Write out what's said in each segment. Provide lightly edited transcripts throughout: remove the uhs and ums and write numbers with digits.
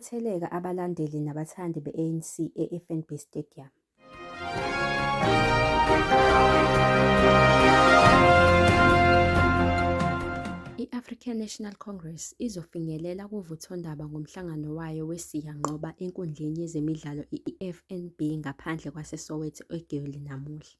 Batheleka abalandeli nabathandi be-ANC e-FNB Stadium. I-African National Congress izofinyelela kuvuthondaba ngomhlangano wayo weSiyanqoba enkundleni yezemidlalo i-FNB ngaphandle kwaseSoweto eGoli namuhla.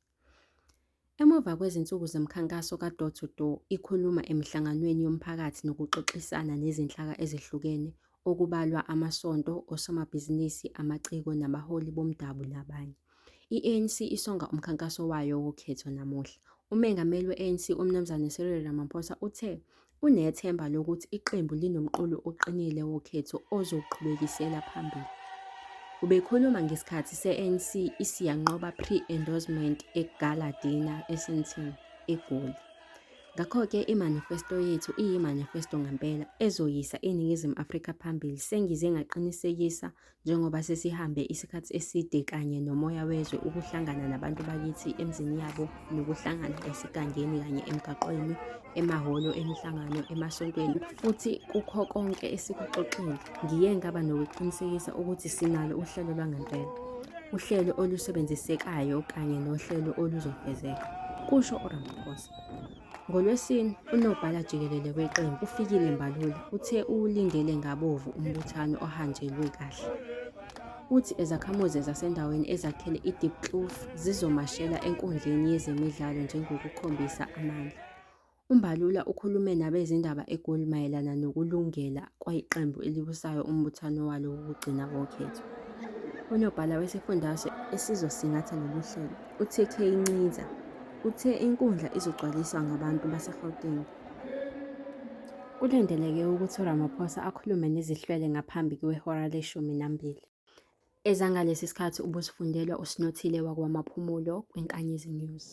Emuva kwezinsuku zomkhankaso ka-door to door ikhuluma emihlanganweni yomphakathi nokuxoxisana nezinhlaka ezehlukene okubalwa amasonto, osomabhizinisi, amaciko nabaholi bomdabu nabanye. I-ANC isonga umkhankaso wayo wokhetho namuhla. UMengameli we-ANC uMnumzane Cyril Ramaphosa uthe Unethemba lokuthi iqembu linomqulu oqinile wokhetho ozowuqhubekisela phambili. Ubekhuluma ngesikhathi se-ANC iSiyanqoba Pre-Endorsement eGala Dinner eSandton, eGoli. Ngakho-ke i-manifesto yethu iyi-manifesto ngempela ezoyisa iNingizimu Afrika phambili sengize ngaqinisekisa Njengoba sesihambe isikhathi eside kanye nomoya wezwe ukuhlangana nabantu bakithi emzini yabo nokuhlangana esigangeni kanye emgaqweni, emahholo emihlangano, emasontweni futhi kukho konke esikuxoxile, ngiye ngaba nokuqinisekisa ukuthi sinalo uhlelo lwangempela, uhlelo olusebenzisekayo kanye nohlelo oluzofezeka, kusho uRamaphosa. NgoLwesine, uNobhala Jikelele weqembu uFikile Mbalula uthe uwulindele ngabovu umbuthano ohanjelwe kahle. Uthi izakhamuzi zasendaweni ezakhele iDiepkloof zizomashela enkundleni yezemidlalo njengokukhombisa amandla. UMbalula ukhulume nabezindaba eGoli mayelana nokulungela kweqembu elibusayo umbuthano walo wokugcina wokhetho. Unobhala wesifundazwe esizosingatha lolu hlelo, uTK Nciza, uthe inkundla izogcwaliswa ngabantu baseGauteng. Kulindeleke ukuthi uRamaphosa akhulume nezihlwele ngaphambi kwehora leshumi nambili. Ezangalesi sikhathi ubuzifundelwa uSinothile wakwaMaphumulo kwiNkanyezi News.